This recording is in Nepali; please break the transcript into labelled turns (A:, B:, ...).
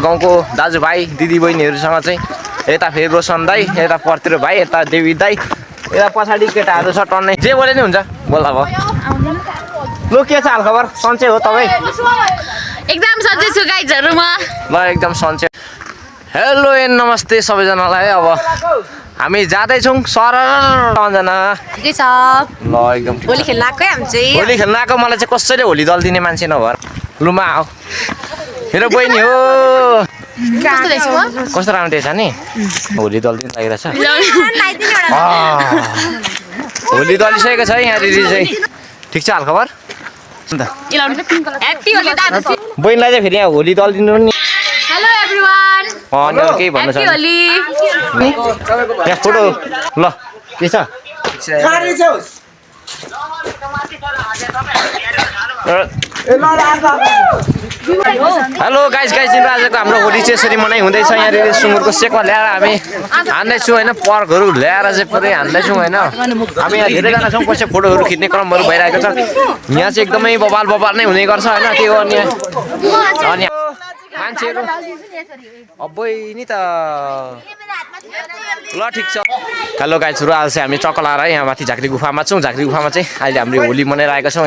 A: गाउँको दाजुभाइ दिदीबहिनीहरूसँग चाहिँ यता फेरि रोशन दाई, यता पर्तिर भाइ, यता देवी दाई, यता पछाडि केटाहरू छ टन्नै जे बोले नि हुन्छ बोल्दा भयो। लु के छ हालखबर? सन्चै हो तपाईँ?
B: एकदम सन्चै छु गाइजहरु म।
A: ल एकदम सन्चै। हेलो एन्ड नमस्ते सबैजनालाई। अब हामी जाँदैछौँ सरजना।
B: ठिकै छ।
A: ल एकदम
B: होली खेल्न आएको हामी चाहिँ।
A: होली खेल्न आएको मलाई चाहिँ कसैले होली दल दिने मान्छे नभएर लुमा आऊ। मेरो बहिनी हो।
B: कस्तो देख्छु म?
A: कस्तो राम्रो देख्छ नि? होली दल दिन लागिरहेछ। होली दलिसकेको छ यहाँ दिदी चाहिँ। ठिक छ हालखबर? अन्त
B: ह्याप्पी होली दाजु।
A: बहिनीलाई चाहिँ फेरि यहाँ होली दल दिनु नि।
B: Hello everyone.
A: अनि अरू केही भन्नु छ?
B: ह्याप्पी होली।
A: यहाँ फोटो ल के छ? हेलो गाइज दिन आजको हाम्रो होली चाहिँ यसरी मनाइ हुँदैछ। यहाँनिर सुँगुरको सेकमा ल्याएर हामी हान्दैछौँ होइन, पर्कहरू ल्याएर चाहिँ पुरै हान्दैछौँ होइन। हामी यहाँ धेरैजना छौँ, पछि फोटोहरू खिच्ने क्रमहरू भइरहेको छ। यहाँ चाहिँ एकदमै बबाल नै हुने गर्छ होइन। त्यो अनि मान्छेहरू अबै नि त ल ठिक छ। हेलो गाइजहरू आज चाहिँ हामी चक्कर लाएर यहाँ माथि झाँक्री गुफामा छौँ। झाँक्री गुफामा चाहिँ अहिले हामीले होली मनाइरहेका छौँ।